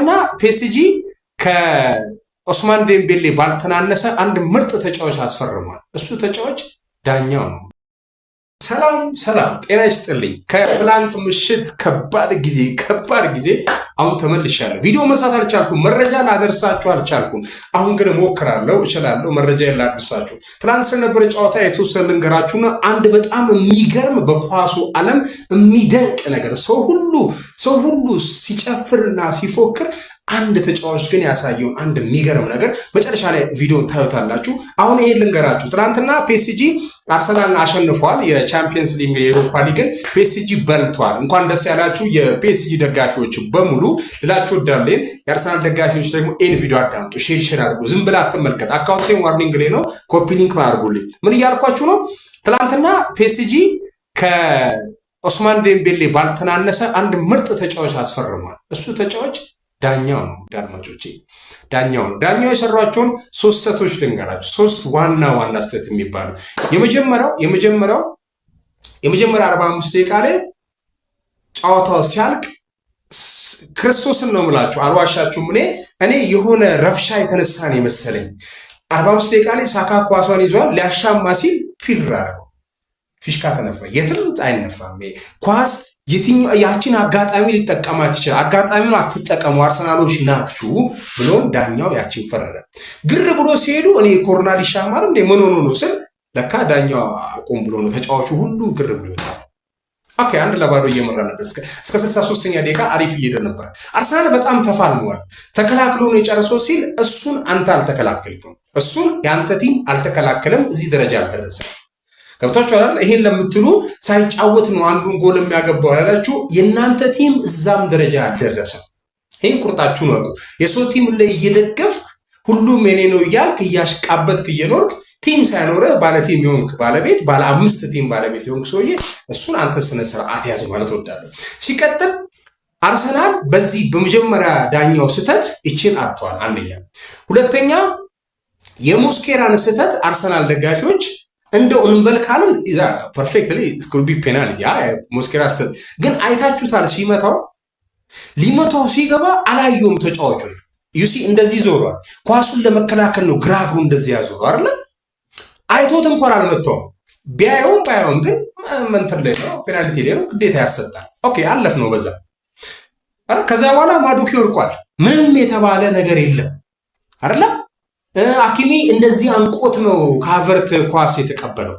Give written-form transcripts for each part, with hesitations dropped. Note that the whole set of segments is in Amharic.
ትላንትና ፒኤስጂ ከኦስማን ዴምቤሌ ባልተናነሰ አንድ ምርጥ ተጫዋች አስፈርሟል። እሱ ተጫዋች ዳኛው ነው። ሰላም ሰላም፣ ጤና ይስጥልኝ። ከትላንት ምሽት ከባድ ጊዜ፣ ከባድ ጊዜ አሁን ተመልሻለሁ። ቪዲዮ መስራት አልቻልኩም፣ መረጃ ላደርሳችሁ አልቻልኩም። አሁን ግን እሞክራለሁ፣ እችላለሁ፣ መረጃ ላደርሳችሁ። ትላንት ስለነበረ ጨዋታ የተወሰነ ልንገራችሁና አንድ በጣም የሚገርም፣ በኳሱ ዓለም የሚደንቅ ነገር፣ ሰው ሁሉ ሲጨፍርና ሲፎክር አንድ ተጫዋች ግን ያሳየውን አንድ የሚገርም ነገር መጨረሻ ላይ ቪዲዮን ታዩታላችሁ። አሁን ይሄን ልንገራችሁ። ትናንትና ፒኤስጂ አርሰናልን አሸንፏል። የቻምፒየንስ ሊግ፣ የኤሮፓ ሊግን ፒኤስጂ በልቷል። እንኳን ደስ ያላችሁ የፒኤስጂ ደጋፊዎች በሙሉ ልላችሁ እወዳለሁ። የአርሰናል ደጋፊዎች ደግሞ ይህን ቪዲዮ አዳምጡ፣ share share አድርጉ። ዝም ብላ አትመልከት። Account ኤን warning ላይ ነው። Copy link አድርጉልኝ። ምን እያልኳችሁ ነው? ትናንትና ፒኤስጂ ከኦስማን ዴምቤሌ ባልተናነሰ አንድ ምርጥ ተጫዋች አስፈርሟል። እሱ ተጫዋች ዳኛው ነው። አድማጮቼ፣ ዳኛው ነው። ዳኛው የሰሯቸውን ሶስት ስህተቶች ልንገራችሁ። ሶስት ዋና ዋና ስህተት የሚባሉ፣ የመጀመሪያው የመጀመሪያ 45 ደቂቃ ላይ ጨዋታው ሲያልቅ፣ ክርስቶስን ነው የምላችሁ፣ አልዋሻችሁም። እኔ የሆነ ረብሻ የተነሳ ነው የመሰለኝ። 45 ደቂቃ ላይ ሳካ ኳሷን ይዟል። ሊያሻማ ሲል ፒር አደረገው። ፊሽካ ተነፋ። የትም አይነፋም። ኳስ የትኛው ያችን አጋጣሚ ሊጠቀማት ይችላል። አጋጣሚውን አትጠቀሙ አርሰናሎች ናችሁ ብሎ ዳኛው ያችን ፈረደ። ግር ብሎ ሲሄዱ እኔ ኮርና ሊሻማር እንደ ምን ሆኖ ነው ስል ለካ ዳኛው አቁም ብሎ ነው። ተጫዋቹ ሁሉ ግር ብሎ ይወጣል። Okay፣ 1-0 እየመራ ነበር። እስከ 63ኛ ደቂቃ አሪፍ እየሄደ ነበር። አርሰናል በጣም ተፋልመዋል። ተከላክሎ ነው የጨረሰው ሲል እሱን አንተ አልተከላከልክም። እሱን የአንተ team አልተከላከለም። እዚህ ደረጃ አልደረሰም። ገብቷችኋል? ይሄን ለምትሉ፣ ሳይጫወት ነው አንዱን ጎል የሚያገባው ያላችሁ፣ የእናንተ team እዛም ደረጃ አልደረሰም። ይህን ቁርጣችሁን እወቁ። የሰው team ላይ እየደገፍክ፣ ሁሉም የኔ ነው እያልክ፣ እያሽቃበትክ እየኖርክ፣ team ሳይኖርህ ባለ team የሆንክ ባለቤት፣ ባለ አምስት team ባለቤት የሆንክ ሰውዬ እሱን አንተ ስነ ስርዓት ያዝ ማለት እወዳለሁ። ሲቀጥል አርሰናል በዚህ በመጀመሪያ ዳኛው ስህተት ይችን አጥቷል። አንደኛ። ሁለተኛ የሞስኬራን ስህተት አርሰናል ደጋፊዎች እንደው እንበል ካልን perfectly could be penalty ሞስኬራ ስህተት ግን አይታችሁታል። ሲመታው፣ ሊመታው ሲገባ አላየውም ተጫዋቹን። You see፣ እንደዚህ ዞሯል። ኳሱን ለመከላከል ነው ግራ እግሩ እንደዚህ ያዞረው አይደለ? አይቶት እንኳን አልመታውም። ቢያየውም ባያየውም ግን እንትን ላይ ነው፣ penalty ላይ ነው፣ ግዴታ ያሰጣል። Okay፣ አለፍ ነው በዛ። ከዛ በኋላ ማዱኬ ወድቋል። ምንም የተባለ ነገር የለም አይደለ? ሀኪሚ እንደዚህ አንቆት ነው ከሀቨርት ኳስ የተቀበለው።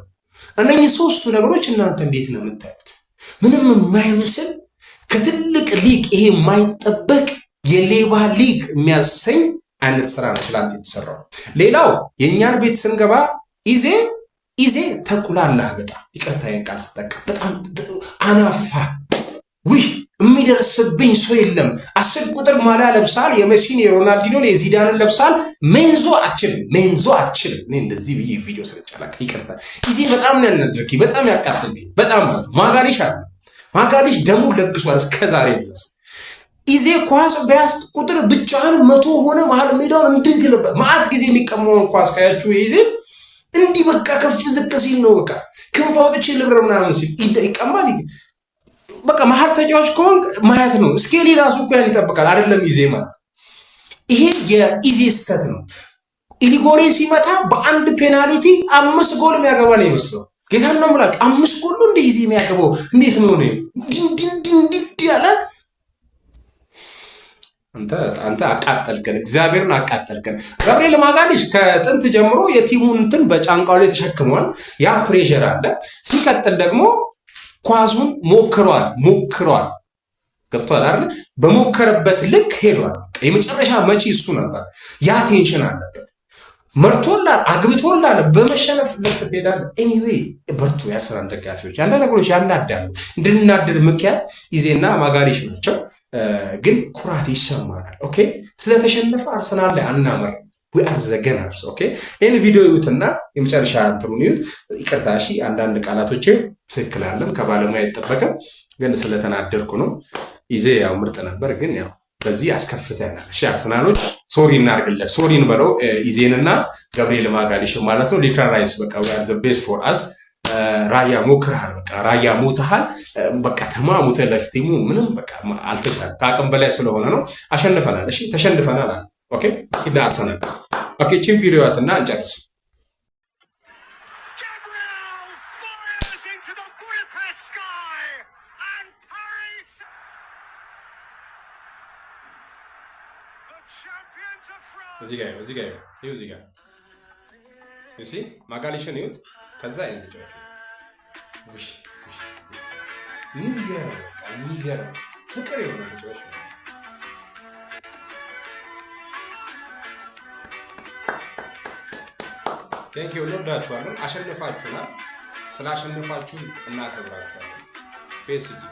እነኚህ ሶስቱ ነገሮች እናንተ እንዴት ነው የምታዩት? ምንም የማይመስል፣ ከትልቅ ሊግ ይሄ የማይጠበቅ፣ የሌባ ሊግ የሚያሰኝ አይነት ስራ ነው ትላንት የተሰራው። ሌላው የእኛን ቤት ስንገባ ኢዜ፣ ኢዜ ተቁላላህ። በጣም ይቅርታ ይሄን ቃል ስጠቀም፣ በጣም አናፋ። ውይ፣ የሚደርስብኝ ሰው የለም። 10 ቁጥር ማሊያ ለብሳል። የሜሲን፣ የሮናልዲኖን፣ የዚዳንን ለብሳል። ሜንዞ አትችልም፣ ሜንዞ አትችልም። እኔ እንደዚህ ብዬ ቪዲዮ ሰርቻለሁ። ይቅርታ ኢዜ፣ በጣም ነው ያናደርከኝ፣ በጣም ያቃጠልከኝ፣ በጣም ማለት ማጋሊሽ አለ፣ ማጋሊሽ ደሙን ለግሷል እስከ ዛሬ ድረስ። ኢዜ ኳስ በያዝክ ቁጥር ብቻህን 100 ሆነ መሀል ሜዳውን እንዴት ይለበት መዓት ጊዜ የሚቀመውን ኳስ ካያችሁ ኢዜ እንዲህ በቃ ከፍ ዝቅ ሲል ነው፣ በቃ ክንፍ አውጥቼ ልብረ ምናምን ሲል ይቀማል። በቃ መሀል ተጫዋች ከሆንክ ማየት ነው። ስኬሊ ራሱ እኮ ያን ይጠብቃል አይደለም ኢዜ ማለት። ይሄ የኢዜ ስህተት ነው። ኢሊጎሬ ሲመታ በአንድ penalty አምስት ጎል የሚያገባ ነው ይመስለው። ጌታን ነው የምላችሁ። አምስት ጎል ነው እንደ ኢዜ የሚያገባው፣ እንዴት ነው ነው ድንድንድንድ ያለ። አንተ አቃጠልከን፣ እግዚአብሔርን አቃጠልከን። ገብርኤል ማጋሊሽ ከጥንት ጀምሮ የ team ኡን እንትን በጫንቃው ላይ ተሸክሟል። ያ pressure አለ። ሲቀጥል ደግሞ ኳሱን ሞክሯል፣ ሞክሯል። ገብቷል አይደል? በሞከረበት ልክ ሄዷል። የመጨረሻ መቺ እሱ ነበር። ያ tension አለበት። መርቶላል፣ አግብቶላል። በመሸነፍ ልክ ትሄዳለህ። Anyway በርቱ የአርሰናል ደጋፊዎች። አንዳንድ ነገሮች ያናዳሉ። እንድንናደድ ምክንያት ኢዜና ማጋሊሽ ናቸው። ግን ኩራት ይሰማናል። Okay፣ ስለተሸነፈ አርሰናል ላይ አናመር። We are the Gunners። Okay፣ ይህን ቪዲዮ ይዩትና የመጨረሻ እንትኑን ይዩት። ይቅርታ እሺ፣ አንዳንድ ቃላቶቼ ትክክል አለም ከባለሙያ አይጠበቅም፣ ግን ስለተናደድኩ ነው። ኢዜ ያው ምርጥ ነበር፣ ግን ያው በዚህ አስከፍተናል። እሺ አርሰናሎች sorry እናርግለት፣ sorry እንበለው ኢዜንና ገብርኤል ማጋሊሽ ማለት ነው። ዲክላን ራይስ በቃ we are the best for us። ራያ ሞክረሃል፣ በቃ ራያ ሞተሃል። በቃ ተማሙተህ ለ team ኡ ምንም በቃ አልተቻለም። ከአቅም በላይ ስለሆነ ነው። አሸንፈናል። እሺ ተሸንፈናል አለ። Okay ለአርሰናል። Okay ቺን ቪዲዮ እና እንጨርስ። Gabriel fires into the Budapest sky, and Paris, the champions of France. እዚህ ጋር፣ እዚህ ጋር ይኸው፣ እዚህ ጋር you see ማጋሊሽን ይዩት። ከዛ ይሄን ተጫዋች ውይ የሚገርም፣ በቃ የሚገርም ፍቅር የሆነ ተጫዋች ነው። Thank you፣ እንወዳችኋለን። አሸንፋችሁናል። ስላሸነፋችሁ እናከብራችኋለን። PSG።